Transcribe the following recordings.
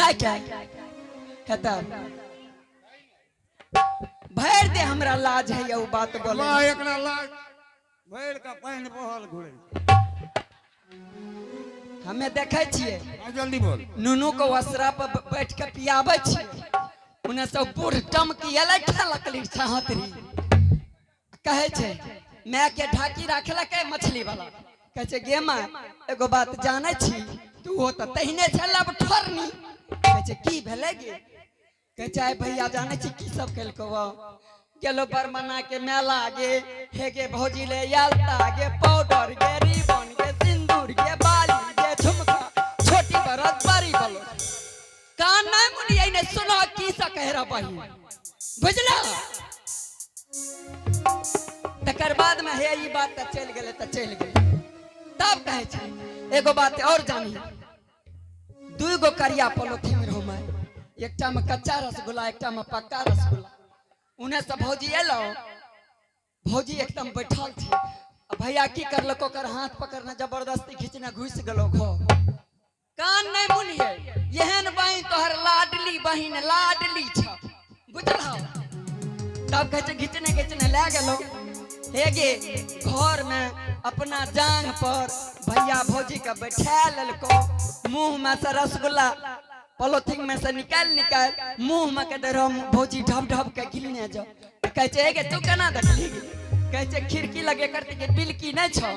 माय के हेता भरि दे हमरा लाज है उ बात बोले। वाह, एकरा लाज भरि के पानि बहल घुरे। हमें देखै छियै। हाँ, जल्दी बोल। नुनू के वसरा पर बैठ के पियाबै छियै, उन्हें सब बूढ़ टमकी एलै खेलकली छहतरी। कहै छै माय के ढाकी राखलकै मछली वाला। कहै छै गे माय एगो बात जानै छी, तू हो तऽ तहिने छै लबठोरनी। कहै छै की भेलै गे? कहै छै आइ भैया जानै छी की सब केलकौ? गेलो बरमना के मेला गे, हे गे भौजी ले यालता गे, पाउडर गे, रिबन गे, सिंदूर गे, बाली गे, झुमका, छोटी बरत बड़ी बलो। कान नहीं मुनियै ने सुनो की से कह रहा बहिन, बुझला? तकर बाद में हे ई बात तऽ चलि गेलै तऽ चलि गेलै। तब कहै छै एगो बात और जानी, दुई गो करिया पलोथीन रहौ मैं, एकटा में कच्चा रसगुल्ला एकटा में पक्का रसगुल्ला। उन्हें से भौजी एलो, भौजी एकदम बैठल थी। भैया की करलक, ओकर हाथ पकड़ने जबरदस्ती खींचने घुस गेलो घर। कान नहीं मुनिये, एहन बहिन तोहर लाडली बहिन लाडली छ, बुझल? तब कहै छै घिचने घिचने लए गेलो हे गे घर में अपना जांग पर भैया भौजी के बैठा लेलको, मुंह में से रसगुल्ला पॉलिथीन में से निकाल निकाल मुंह में के दे रहो, भौजी ढब ढब के गिलने जाओ। कहै छै हे गे तू केना देखली? कहै छै खिड़की लगे करती के बिलकी नहीं छो,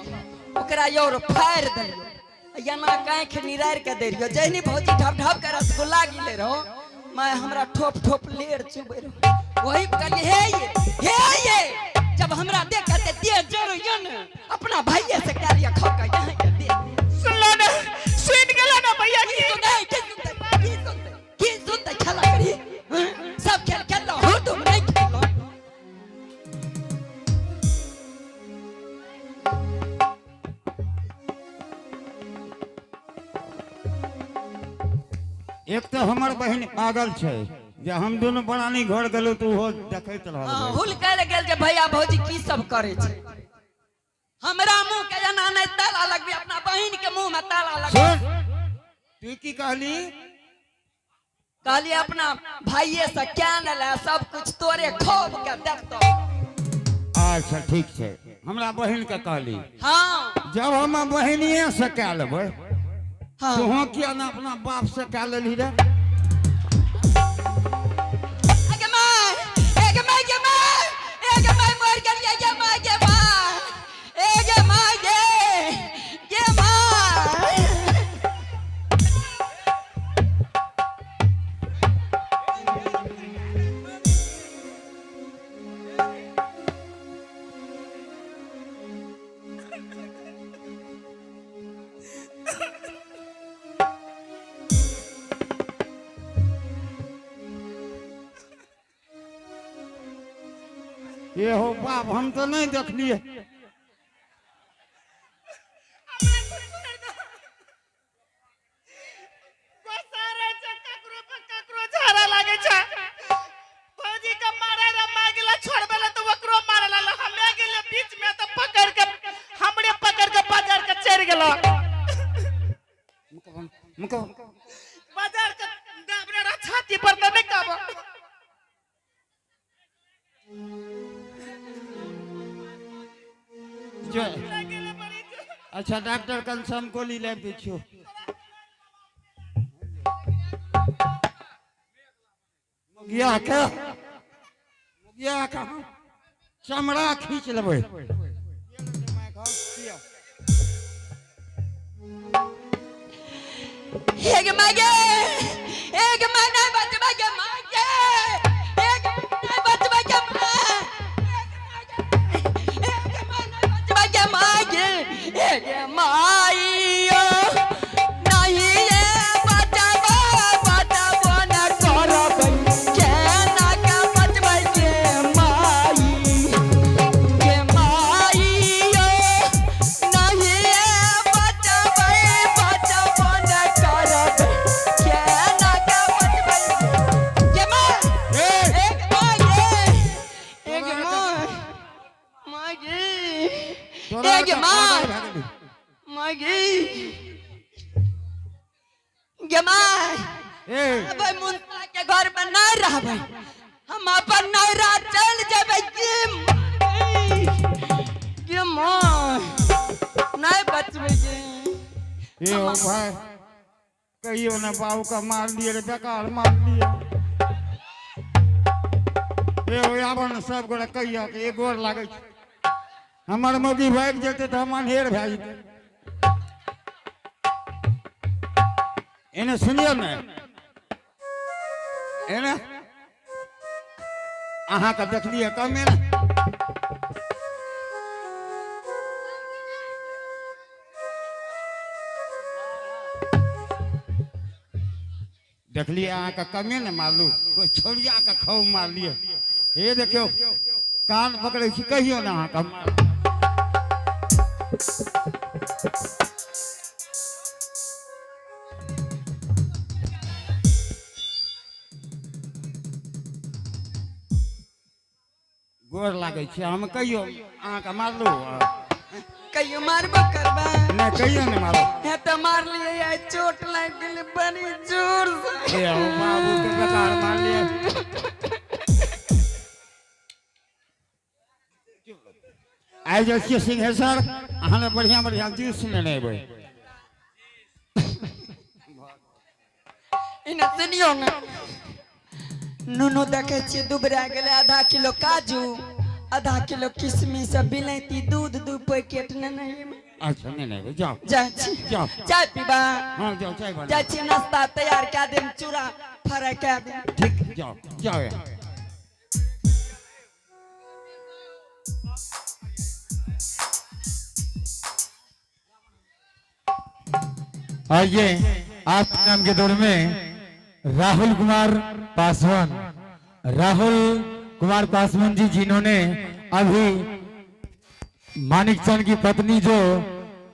ओकरा your फाड़ि देलियो, एना कांखि निरारि के दे रहियो, जहनी भौजी ढब ढब के रसगुल्ला गिले रहो, मैं हमरा ठोप ठोप लेर चुबे रहो। वही कहलिए हे ये, हे ये, जब हमरा देख के दे जरूर यो ने अपना भाइये से कह लिया खो के यहाँ के दे। सुनलो ना, सुन गेलो ना भैया की की? सुनते, की सुनते, की सुनते, की सुनते खेला करी? हाँ? सब खेल खेल लो, हो तुम नहीं खेलो। एक तो हमर बहिन पागल छै, जे हम दुनू प्राणी घर गेलहुँ तऽ ओहो देखैत रहल। हाँ, हुल कर गेल जे भैया भौजी की सब करे छै, हमरा मुंह के एना नहीं ताला लगबी, अपना बहिन के मुंह में ताला लगबी। सुन, तू की कहली? कहली अपना भाइये से क्या न ले, सब कुछ तोरे खोब के देखतो। अच्छा ठीक छै, हमरा बहिन के कहली। हाँ। जब हम बहिनिये से कए लेबै, हाँ। तोहों किया ना अपना बाप से कए लेलही रे? गे my, ए गे my, गे my, ए गे my, मर गेलियै, गे my, गे my, ए गे my, गे, गे my. ये हो बाप, हम तो नहीं देखलिए। गुस्सा रहै छै ककरो पर, ककरो झाड़ा लागै छै। भौजी के मारे रे मार गेला, छोड़बे ला तऽ ओकरो मारे ला। हमे गेलियै बीच में तऽ पकड़ के हमरे पकड़ के बाजार के चढ़ि गेलो। मुको। बाजार के दाबने रह छाती पर तऽ नहि कहबो। जो अच्छा डॉक्टर कंसम गोली लाबि दै छियौ। मुगिया के, मुगिया के हम चमड़ा खींच लेबै। हे गे my गे, हे गे my, नहीं बचबै गे my गे, हे गे नहीं बचबै गे my, हे गे my, नहीं बचबै गे my गे, हे गे my, नहीं ये बचबै, बचबो न करबै, केना के बचबै गे माई, गे माई, नहीं ये बचबै, बचबो न करबै, ए रहबै मुंशा के घर में नहीं रहबै, हम अपन नैरा चल जेबै। गे माय, गे माय, नहीं बचबै गे। ए ओ भाई, कहियो ना बाबू का मार दिए रे, बेकार मार दिए। ए ओ आबन सब गोरा कहिया के एक गोर लागै छै। हमर मौगी भागि जेतै तऽ हम अन्हेर भए जेतै। एने सुनियौ ने, एने अहाँके देखलियै कमे ने। देखलियै अहाँके कमे ने मारलू, कोइ छोड़िया के खूब मारलियै। हे देखियौ, कान पकड़ै छी, कहियौ ने अहाँके हम। गोर लागै छी हम, कहियो अहाँके मारलू? कहियो मारबो करबै? नहि, कहियो ने मारब। हे तऽ मारलियै, आइ चोट लागि गेलै बड़ी जोर से। हे हो बाबू के बेकार मारलियै। आइ जाइ छियै सिंहेश्वर, अहाँ लए बढ़िआँ बढ़िआँ जूस लेने अयबै। इने सुनियौ ने नुनू, देखै छियै दुबरा गेलै। आधा किलो काजू, आधा किलो किशमिश आ बिलैती दूध 2 पैकेट नेने अयबै। अच्छा, नेने अयबै, जाउ। जाइ छी। जाउ। चाय पीबा? हँ, जाउ, चाय बनाउ। जाइ छी, नाश्ता तैयार कए देब, चूड़ा फ्राई कए देब। ठीक, जाउ जाउ। आइए आप नाम के दौर में राहुल कुमार पासवान, राहुल कुमार पासवान जी, जिन्होंने अभी मानिक चंद की पत्नी जो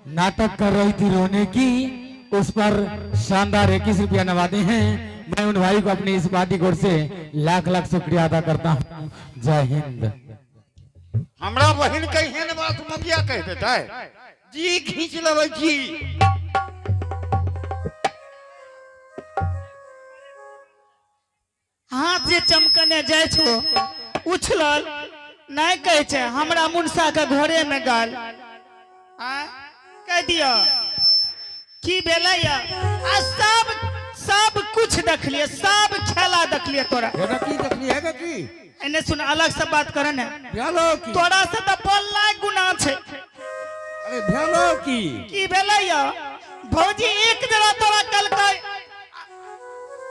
नाटक कर रही थी रोने की, उस पर शानदार 21 रुपया नवादे हैं। मैं उन भाई को अपनी इस पार्टी की ओर से लाख लाख शुक्रिया अदा करता हूँ। जय हिंद। हमरा बहिन के एहन बात मगिया कह देतै, जी खींच लेबै जी। हाथ जे चमकने जाइ छो उछलल नहीं कहै छै, हमरा मुनसा के घरे में गाल आ कह दियो की भेलै या? आ सब सब कुछ देखलिए, सब खेला देखलिए तोरा। हेगा की देखलिए, हेगा की? एने सुन, अलग से बात कर ने। भेलो की? तोरा से तऽ बोलना गुनाह छै। अरे भेलो की? की भेलै या? भौजी एक जरा तोरा कलकै,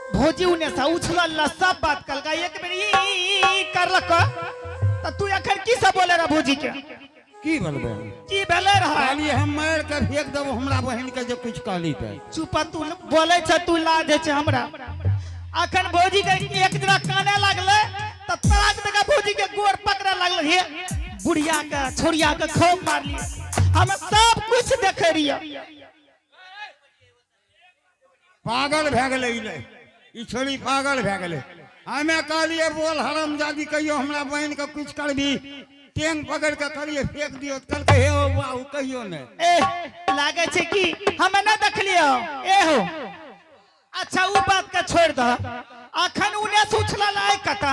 भौजी उने से उछलल ला सब बात कलकै, एक बेर ई, ई, ई, ई करलक तऽ तू एखन की सब बोले रह भौजी के? की बोलबै? की भेलै रह? कहलियै हम मारि के फेंक देबो हमरा बहिन के जे कुछ कहली तऽ। चुप, तू बोलै छ, तू लाज होइ छै हमरा। अखन भौजी के एक जरा काने लागलै तऽ तराक दऽ भौजी के गोर पकड़े लागलै, हे बुढ़िया के छोड़िया के खूब मारलियै। हम सब कुछ देखे रहियै। पागल भए गेलै ई, ले ई छोड़ी पागल भए गेलै। हमे कहलियै बोल हरामजादी, कहियो हमरा बहिन के कुछ करबी, टेंग पकड़ के कहलियै फेंक दियौ, तऽ कहलकै हे ओ बाबू कहियो नहि। ए लागै छै कि हमे नहि देखलियै। ए हो अच्छा उ बात के छोड़ि दह, अखन उने से उछलल आइ कता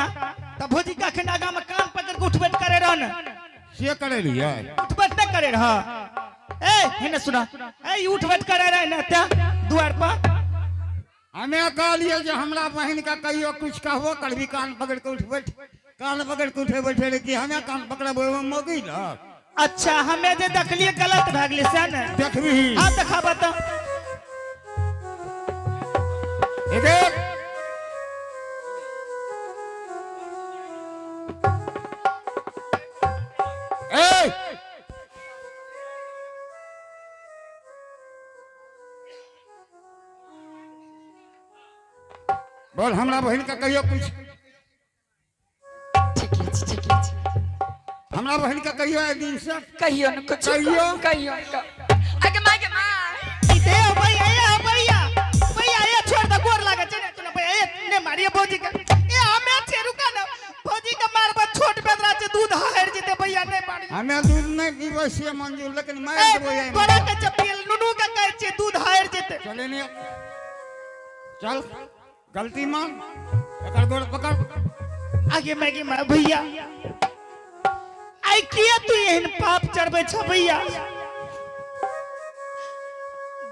तऽ भौजी के अखन आगा में कान पकड़ के उठबैत करे रह ने। से करे रहियै? उठबैत नहि करे रह। ए हेने सुना, ए ई उठबैत करे रह ने ते दुआर पर। हमे कहलियै जे हमरा बहिन के कहियो कुछ कहबो करबी, कान पकड़ के उठबैत, कान पकड़ के उठे बैठे रहे कि हमे कान पकड़बै ओहिमे मौगी न। अच्छा हमे जे देखलियै गलत भए गेलै सएह ने? देखबही। हाँ देखाबऽ तऽ। एक ए बोल हमरा बहिन के कहियो कुछ। ठीक छै, ठीक छै। हमरा बहिन के कहियो एक दिन से। कहियो न कुछ। कहियो? कहियो न। अगे माय गे my. ई दे ओ भैया, ए ओ भैया, भैया ए छोड़ दे, गोर लागे छै ने तू भैया, ए ने मारिए भौजी के। ए हमे छै रुका ना, भौजी के मारबा छोट बेदरा छै, दूध हार जेते भैया, नहीं मारी। हमे दूध नहीं पीबै से मंजूर, लेकिन मारि ए, देबो एहिमे। तोरा के चपियल नुनू के कहै छै दूध हार जेते। चले नहीं, चल। गलती मान, एकर गोड़ पकड़। आगे मैगी माँ भैया, आई किया तू एहन पाप चढ़बै छ भैया?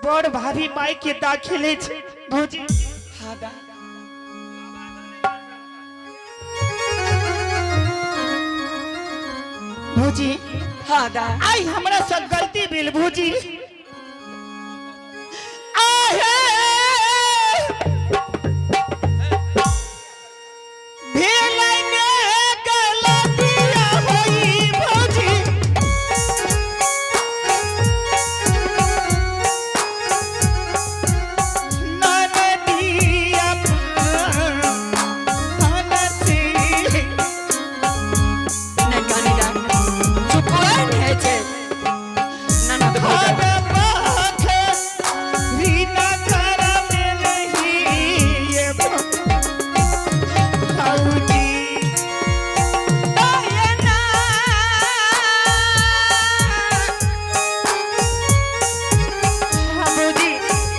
बड़ भाभी माई के दाखिल छै भौजी। हाँ दा। भौजी। हाँ दा। आई हमरा से गलती भेल भौजी। आहे भेलै ने गलतिया होई भौजी। ननदिया ननदी। नहि कानी दा, चुप नहीं है छे ननद भौजाई। दयना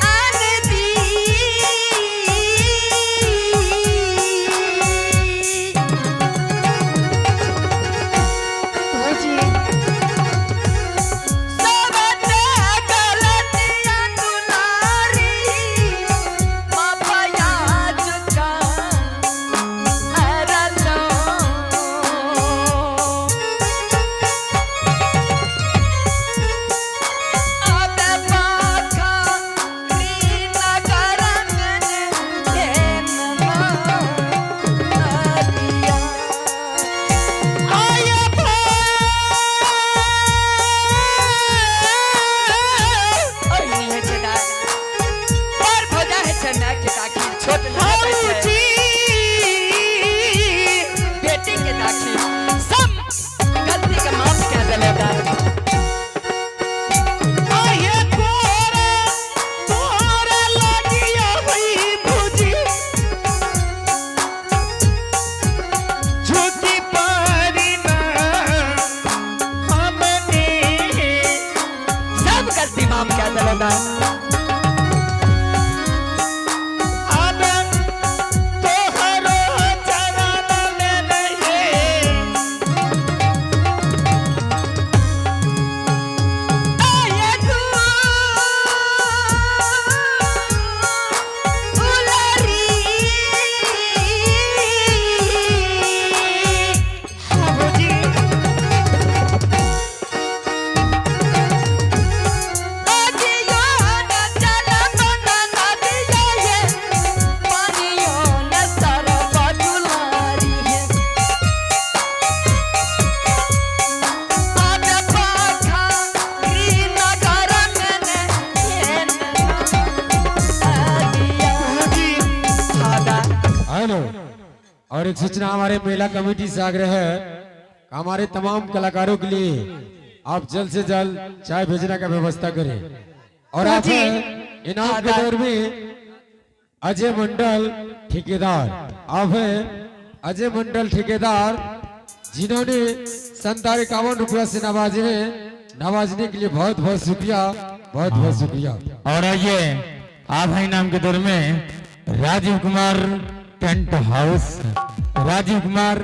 आनदी। सबटा गलतिया दुलारी माफया चुका अरलो। अबे पाखा नगर में then दिया। ओहि होइ छै दाइ। बड़ भौजा होइ छै माय के दाखिल, छोट नहि होइ छै। बेटी के दाखिल सब गलती के माफ कए देले दाइ। सब गलती माफ कए देले दाइ। आये तू दुलारी। नदियो न चल मन नदिया ये, पानियो न सरब दुलारी है। आबे पाखा नगर में ने दिया। हाँ। हेलो, और एक सूचना हमारे मेला कमेटी से आग्रह है कि हमारे तमाम कलाकारों के लिए आप जल्द से जल्द चाय भेजने का व्यवस्था करें। और आप इनाम के दौर में अजय मंडल ठेकेदार, आप हैं अजय मंडल ठेकेदार, जिन्होंने 51 रुपया से नवाजे हैं, नवाजने के लिए बहुत बहुत शुक्रिया, बहुत बहुत शुक्रिया। और आइए आप हैं इनाम के दौर में Rajiv Kumar tent house, Rajiv Kumar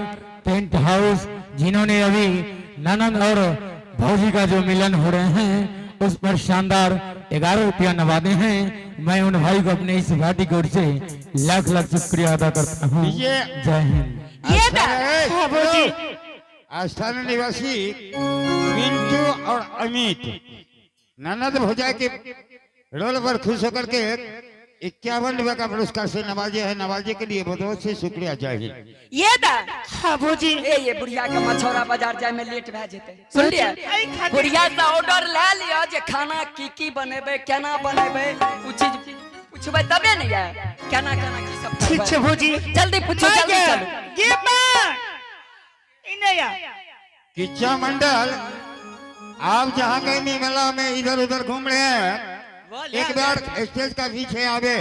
tent house, जिन्होंने अभी ननंद और भौजी का जो मिलन हो रहे हैं उस पर शानदार 11 रुपया नवादे हैं। मैं उन भाई को अपने इस भाटी की ओर से लाख लाख शुक्रिया अदा करता हूँ। जय हिंद। ये दा। आस्थान निवासी मिंटू और अमित ननद भौजाई के रोल पर खुश होकर के 51 रुपए का पुरस्कार से नवाजे है। नवाजे के लिए बहुत बहुत से शुक्रिया। जय हिंद। ये दा। हाँ भौजी। ए ये बुढ़िया के मछौरा बाजार जाय में लेट भए जेतै, सुनलियै? एहि खातिर। बुढ़िया से ऑर्डर लए लिअ जे खाना की की बनेबै, केना बनेबै, उ चीज पूछबै तबे ने ये केना केना की सब ठीक करबै। छै भौजी। जल्दी पूछू, जल्दी चलू। गे माँ, इने या। किच्चा मंडल, आप जहाँ कहीं भी मेला में इधर उधर घूम रहे हैं, एक बार स्टेज का पीछे आवे।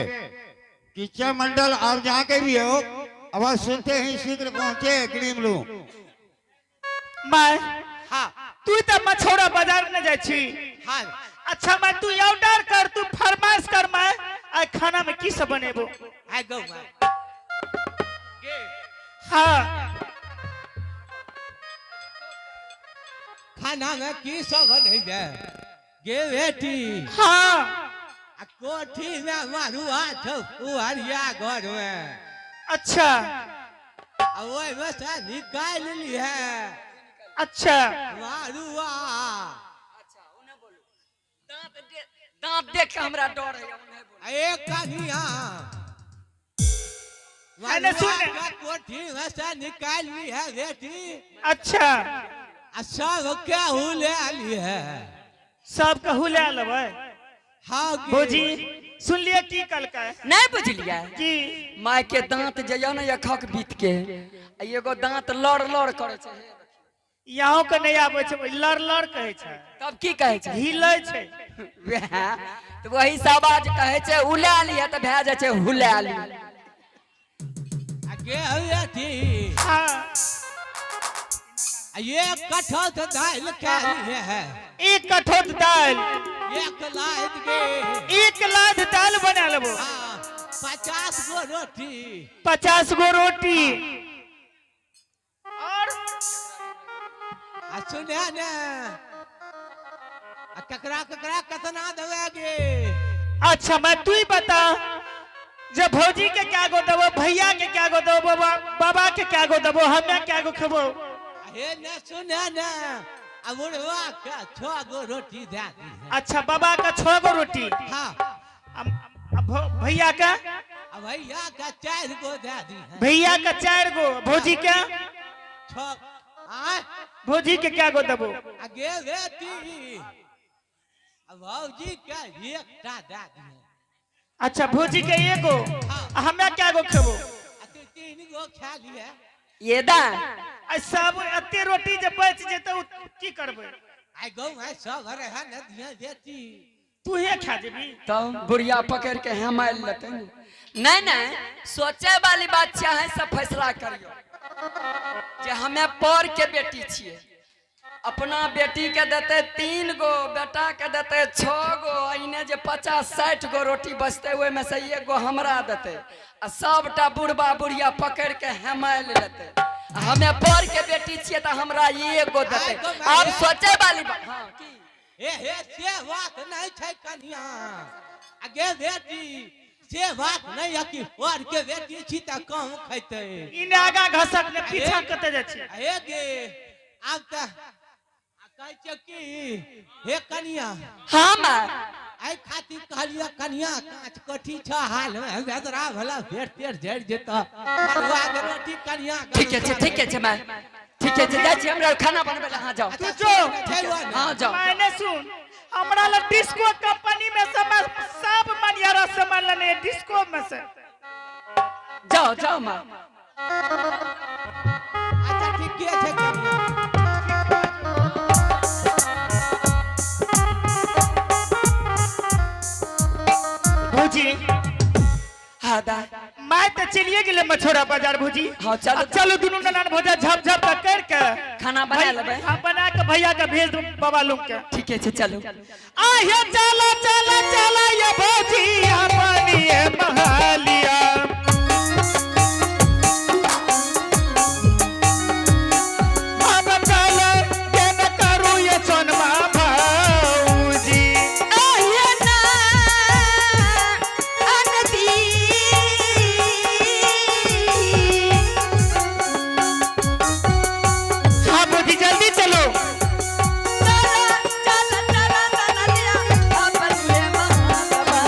किच्चा मंडल, आप जहाँ कहीं भी हो, आवाज सुनते ही शीघ्र पहुंचे क्रीम रूम। माय। हाँ। तू तऽ मछौरा बाजार न जाइ छी? हाँ। अच्छा माय, तू ऑर्डर कर, तू फरमाइश कर माय, आइ खाना में की सब बनेबो? आइ गौ माय। हाँ। खाना में की सब बनेबै गे बेटी? हाँ। आ कोठी में मरुआ छौ पुअरिया घर में। अच्छा। आ ओहिमे से निकालि लिहे। अच्छा। मरुआ। अच्छा, ओने बोलू। दांत देख के हमरा डर है, ओने बोलू। आ एक कनिया अरे सुन। मरुआ के कोठी में से निकालि लिहे बेटी। अच्छा। आ सब के हुले लिहे। सब कहू ले लेबै। हाँ गे। भौजी, सुन लिअ की कहलकै। नहीं बुझलियै? की? माय के दांत जे यऽ ने एखक बीत के, आ एगो दांत लड़ लड़ करै छै। यहाँ के नहीं आबै छै, लड़ लड़ कहै छै। तब की कहै छै? हिलै छै। वएह तऽ वही सब आज कहै छै उला लिअ तऽ भए जाइ छै हुला लिअ। आ गे बेटी। हाँ। आ एक कठौत दालि खा लिहे। एक कठौत दालि। एक लाद गे। एक लाद दालि बना लेबो। हाँ, 50 गो रोटी। 50 गो रोटी और आ सुने ने, आ ककरा ककरा कतना देबै गे? अच्छा मैं तू ही बता, जब भौजी के क्या गो देबो, भैया के क्या गो देबो, बाबा बाबा के क्या गो देबो, हमें क्या गो खेबो? हे ने सुने ने, आ बुढ़वा के 6 गो रोटी दे दी। अच्छा, बाबा का 6 गो रोटी। हाँ। भैया का? आ भैया का 4 गो दे दी। भैया का 4 गो, भौजी का? 6 आय। भौजी के क्या गो देबो? आ गे बेटी, आ भौजी के एकटा दे दी। अच्छा, भौजी के 1 गो, आ हमें क्या गो खेबो? आ तू 3 गो खा लिए। ये दा। आ सब एते रोटी जे बच जेतै उ की करबै? आइ गौ माय सब रहे न दिया बेटी। तू हे खा जेबी। तब बुढ़िया पकड़ के हमाइल लेतै ने। नहीं नहीं, सोचे वाली बात छै, अहाँ सब फैसला करियौ जे हमे पर के बेटी छियै, अपना बेटी के देतै 3 गो, बेटा के देतै 6 गो, इने जे 50-60 गो रोटी बचतै ओहिमे से 1 गो हमरा देतै, आ सबटा बुढ़बा बुढ़िया पकड़ के हमाइल लेतै। आ हमे पर के बेटी छियै तऽ हमरा 1 गो देतै। आब सोचे वाली बात। हाँ, की? हे हे, से बात नहीं छै कनिया। आ गे बेटी, से बात नहीं है कि और के बेटी छी तऽ कम खैतै। इने आगा घसक ने पीछा कतऽ जाइ छी? आ हे गे, आब तऽ आ कहै छै की हे कनिया। हाँ माँ। एहि खातिर कहलियै कनिया, काँच कोठी छ हाल में बेदरा भला पेट तेट जरि जेतऽ, मरुआ के रोटी कनिया। ठीके छै, ठीके छै माय, ठीके छै, जाइ छी हमरा खाना बनबै लए, अहाँ जाउ। तू जो। हाँ जाउ। मैंने सुन, हमरा लग डिस्को कंपनी में सब मनियारा सामान लेने डिस्को में से। जाओ जाओ माँ। अच्छा ठीके छै कनिया। भौजी। हाँ दा। मैं तो चलिए गेले मछोड़ा बाजार भौजी। हाँ, चलो। अब चलो दुनू ननान भौजा झप झप तक कर के खाना बना लेबै। हाँ, बना के भैया के भेज दू बाबा लोग के। ठीके छै, चलू। आहे चला चला चला ये भौजी अपनी महालिया। अब चलो के न करू ये सोनमा भौजी। आये ना अनदी। हाँ भौजी, जल्दी चलो। चला चला चला चला लिया अपने महालवा।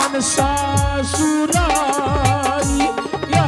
अपन ससुराई या।